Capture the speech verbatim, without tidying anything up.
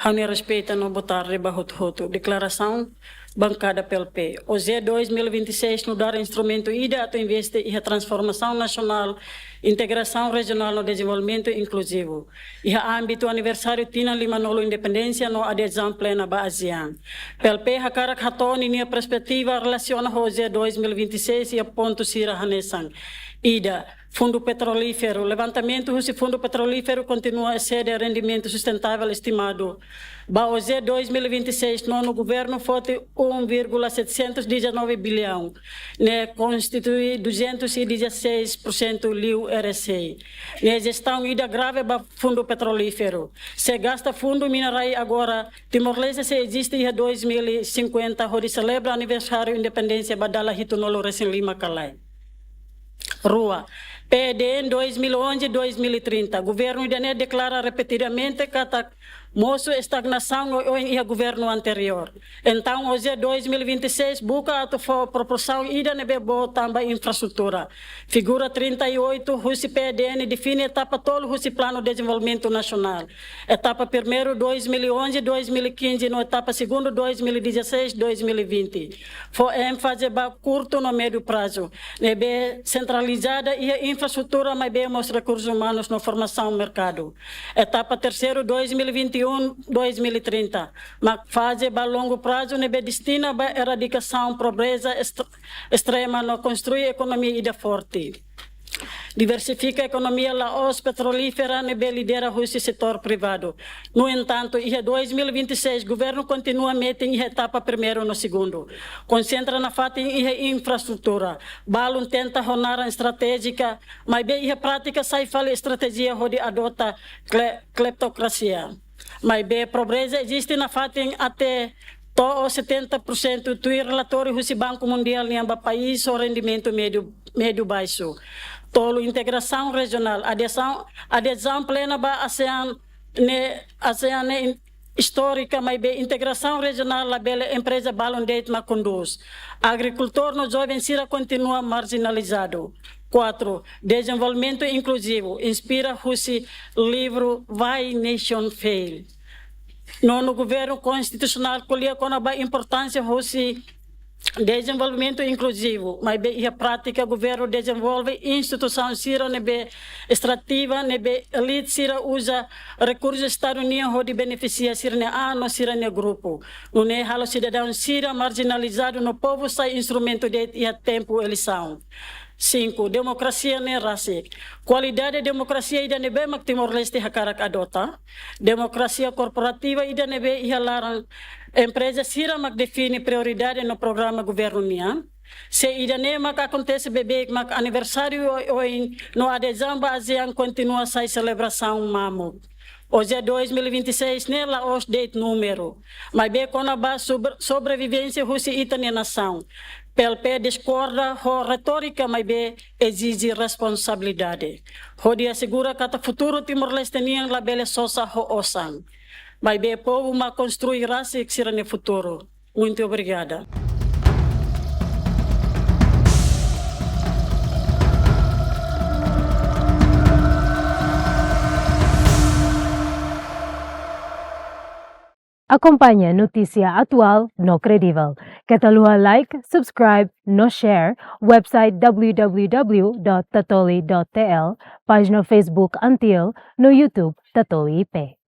Ha'u-nia respeitu no boa tarde ba hotu-hotu. Deklarasaun Bankada P L P. OJE dois mil e vinte e seis nu'udar instrumentu ida atu investe iha transformasaun nasionál, integrasaun rejionál no dezenvolvimentu inkluzivu. Iha ámbitu aniversáriu tinan limanulu independénsia no adezaun plena ba ASEAN. P L P hakarak hato'o ninia perspetiva relasiona ho OJE dois mil e vinte e seis iha pontu sira hanesan: ida, Fundu Petrolíferu. Levantamentu husi Fundu Petrolíferu kontinua esede rendimentu sustentável estimadu. Ba OJE dois mil e vinte e seis, nonu governu foti um vírgula setecentos e dezanove bilhão, ne'e konstitui duzentos e dezasseis por cento liu R S I. Ne'e jestaun ida grave ba Fundu Petrolíferu. Se gasta fundu mina-rai agora, Timor-Leste sei eziste iha dois mil e cinquenta, hodi selebra aniversáriu independénsia ba dala hitunulu-resin-lima ka lae. Rua, P E D N dois mil e onze, dois mil e trinta. Governu ida-ne'e deklara repetidamente katak mosu estagnasaun oioin iha governu anteriór. Entaun, OJE dois mil e vinte e seis buka atu fó proporsaun ida ne'ebé boot tan ba infraestrutura. Figura trinta e oito husi P E D N define etapa tolu husi Planu Dezenvolvimentu Nasionál. Etapa primeiru, dois mil e onze, dois mil e quinze, no etapa segundu, dois mil e dezasseis, dois mil e vinte. Fó énfaze ba kurtu no médiu prazu, ne'ebé sentralizada iha infraestrutura, maibé mós rekursus umanus no formasaun merkadu. Etapa terseiru, dois mil e vinte e um, dois mil e trinta, mak faze ba longu prazu, ne'ebé destina ba eradikasaun pobreza est-, estrema no konstrui ekonomia ida forte. Diversifika ekonomia la'ós petrolífera ne'ebé lidera husi setór privadu. No entantu, iha dois mil e vinte e seis, governu kontinua metin iha etapa primeiru no segundu. Konsentra nafatin iha infraestrutura. Balun tenta ho naran estratéjika, maibé iha prátika sai fali estratéjia hodi adota kle-, kleptokrasia. Maibé pobreza eziste nafatin até to'o setenta por cento, tuir relatóriu husi Banku Mundiál nian, ba país ho rendimentu médiu, médiu baixu. Tolu, integrasaun rejionál. Adezaun, adezaun plena ba ASEAN ne'e, ASEAN ne'e in-, istórika, maibé integrasaun rejionál labele empreza balun de'it mak kondús. Agrikultór no joven sira kontinua marjinalizadu. Quatro, dezenvolvimentu inkluzivu, inspira husi livru Why Nations Fail. Nonu governu konstitusionál ko'alia kona-ba importánsia husi dezenvolvimentu inkluzivu, maibé iha prátika governu dezenvolve instituisaun sira ne'ebé estrativa, ne'ebé elite sira uza rekursu Estadu nian hodi benefisia sira-nia an no sira-nia grupu. Nune'e halo sidadaun sira marjinalizadu no povu sai instrumentu de'it iha tempu eleisaun. Cinco, demokrasia ne'e rasik. Kualidade demokrasia ida ne'ebé mak Timor-Leste hakarak adota? Demokrasia korporativa ida ne'ebé iha laran empreza sira mak define prioridade no programa governu nian? Se ida-ne'e mak akontese beibeik, mak aniversáriu oioin no adezaun ba ASEAN kontinua sai selebrasaun mamuk. OJE dois mil e vinte e seis ne'e la'ós de'it númeru, maibé kona-ba sobre-, sobrevivénsia husi ita-nia nasaun. P L P diskorda ho retórika, maibé ezije responsabilidade, hodi asegura katak futuru Timor-Leste nian labele sosa ho osan, maibé povu mak konstrui rasik sira-nia futuru. Muito obrigada. Akompaña notísia atuál no kredível. Keta haluha like, subscribe no share website w w w dot tatoli dot t l, pájina Facebook ANTIL, no YouTube Tatoli I P.